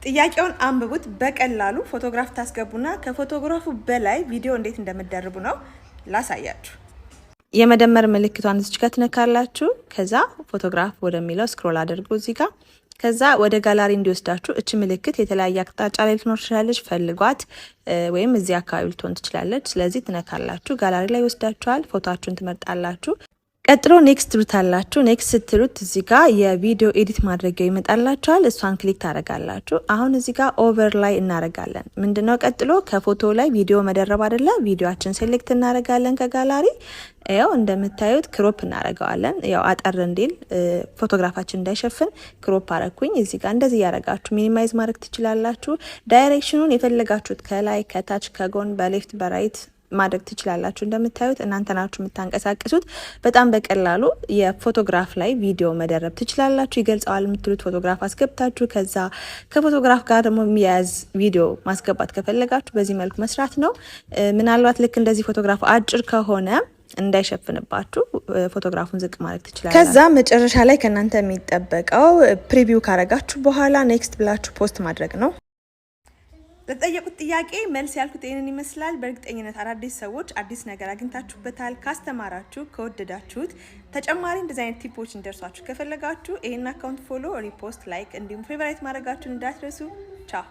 ጥያቄውን አንብቡት። በቀላሉ ፎቶግራፍ ታስገቡና ከፎቶግራፉ በላይ ቪዲዮ እንዴት እንደምትደርቡ ነው ላሳያችሁ። የመደመር ምልክቷን እዚች ጋር ትነካላችሁ። ከዛ ፎቶግራፍ ወደሚለው scroll አድርጉ እዚህ ጋር። ከዛ ወደ ጋላሪ እንዲወስዳችሁ እች ምልክት የተለያየ አቅጣጫ ላይ ልትኖር ትችላለች። ፈልጓት፣ ወይም እዚህ አካባቢ ልትሆን ትችላለች። ስለዚህ ትነካላችሁ። ጋላሪ ላይ ይወስዳችኋል። ፎቶአችሁን ትመርጣላችሁ። ቀጥሎ next ትሉታላችሁ። Next ስትሉት እዚህ ጋር የቪዲዮ edit ማድረጊያው ይመጣላችኋል። እሷን click ታደርጋላችሁ። አሁን እዚህ ጋር overlay እናደርጋለን። ምንድነው ቀጥሎ ከፎቶ ላይ ቪዲዮ መደረብ አይደለ? ቪዲዮአችን select እናደርጋለን ከጋላሪ። ያው እንደምታዩት crop እናደርገዋለን። ያው አጠር እንዲል፣ ፎቶግራፋችን እንዳይሸፍን crop አረኩኝ። እዚህ ጋር እንደዚህ እያደረጋችሁ minimize ማድረግ ትችላላችሁ። Direction ኑን የፈለጋችሁት ከላይ፣ ከታች፣ ከጎን፣ በ left፣ በ right ማድረግ ትችላላችሁ። እንደምታዩት እናንተ ናችሁ የምታንቀሳቅሱት። በጣም በቀላሉ የፎቶግራፍ ላይ ቪዲዮ መደረብ ትችላላችሁ። ይገልጸዋል የምትሉት ፎቶግራፍ አስገብታችሁ ከዛ ከፎቶግራፍ ጋር ደግሞ የሚያያዝ ቪዲዮ ማስገባት ከፈለጋችሁ በዚህ መልኩ መስራት ነው። ምናልባት ልክ እንደዚህ ፎቶግራፉ አጭር ከሆነ እንዳይሸፍንባችሁ ፎቶግራፉን ዝቅ ማድረግ ትችላላችሁ። ከዛ መጨረሻ ላይ ከእናንተ የሚጠበቀው preview ካረጋችሁ በኋላ next ብላችሁ post ማድረግ ነው። ለጠየቁት ጥያቄ መልስ ያልኩት ይህንን ይመስላል። በእርግጠኝነት አዳዲስ ሰዎች አዲስ ነገር አግኝታችሁበታል። ካስተማራችሁ፣ ከወደዳችሁት፣ ተጨማሪ እንደዚህ አይነት tip ኦች እንዲደርሷችሁ ከፈለጋችሁ ይህን account follow፣ repost፣ like እንዲሁም favorite ማድረጋችሁን እንዳትረሱ። ቻው።